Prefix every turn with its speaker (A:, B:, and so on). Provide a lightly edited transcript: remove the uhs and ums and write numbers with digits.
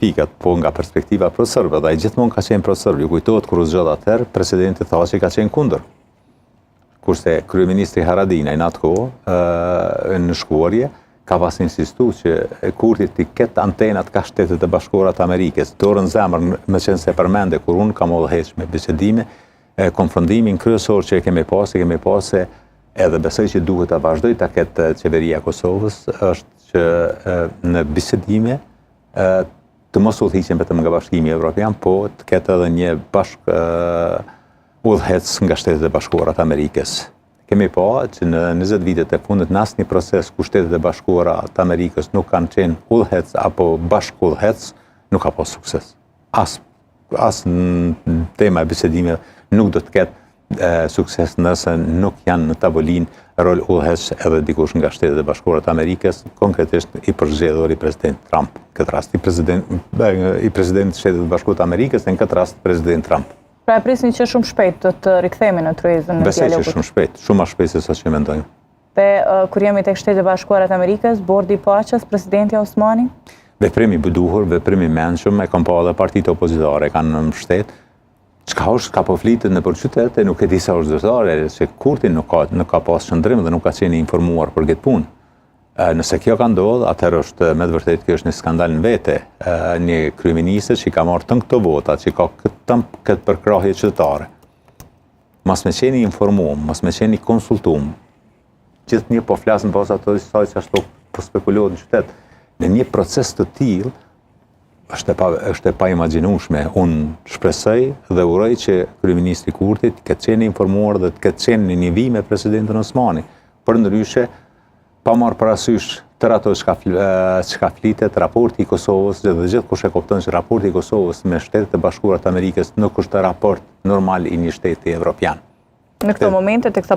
A: Pikat, po nga perspektiva pro-sërbe, dhe ai gjithmonë ka qenë pro-sërb. Ju kujtohet kur u zgjodh atëherë, presidenti Thaçi ka qenë kundër. Kurse kryeministri Haradinaj në atë kohë, në shkuarje, ka pas insistu që Kurti t'i ketë antenat ka Shtetet e Bashkuara të Amerikës. Dorën n'zemër, meqenëse përmende, kur unë kam udhëheq me bisedime, konfrontimin kryesor që e kemi pas, e kemi pas se edhe besoj që duhet ta vazhdojë ta ketë qeveria e Kosovës, është që në bisedime të mos udhëhiqen vetëm nga Bashkimi Evropian, po të ketë edhe një bashkë-udhëheqës nga Shtetet e Bashkuara të Amerikës. Kemi pa që në 20 vitet e fundit në asnjë proces ku Shtetet e Bashkuara të Amerikës nuk kanë qenë udhëheqës apo bashkë-udhëheqës, nuk ka pas sukses. As as në tema e bisedimeve nuk do të ketë sukses nëse nuk janë në tavolinë rol udhëheqës edhe dikush nga Shtetet e Bashkuara të Amerikës, konkretisht i përzgjedhuri president Trump, këtë rast i president i presidentit të Shteteve të Bashkuara të Amerikës, në këtë rast president Trump.
B: Pra e prisni që shumë shpejt do të rikthehemi në tryezën e
A: dialogut. Besoj që shumë shpejt, shumë më shpejt se sa që mendojmë.
B: Dhe kur jemi tek Shtetet e Bashkuara të Amerikës, Bordi i Paqes, presidenti Osmani?
A: Veprim i duhur, veprim i mençëm, e kam pa edhe partitë opozitare kanë mbështet. Çka është, çka po flitet nëpër qytet, e nuk e di sa është zyrtare, se Kurti nuk ka, nuk ka pas qëndrim dhe nuk ka qenë i informuar për këtë punë. Nëse kjo ka ndodhë, atëherë është me të vërtetë kjo është një skandal në vete. Një kryeministër që i ka marrë tënë këto vota, që ka këtë, këtë përkrahje qytetare. Mos me qenë i informuar, mos me qenë i konsultum, gjithnjë po flas në bazë të asaj që ashtu po spekulohet në qytet. Në një proces të tillë, është e pa është e paimagjinueshme. Unë shpresoj dhe uroj që kryeministri Kurti të ketë qenë i informuar dhe të ketë qenë në një vijë me presidentin Osmani. Përndryshe, pa marrë parasysh tërë ato çka çka flitet, raporti i Kosovës dhe gjithkush e kupton që raporti i Kosovës me Shtetet e Bashkuara të Amerikës nuk është raport normal i një shteti evropian.
B: Në këto momente teksa.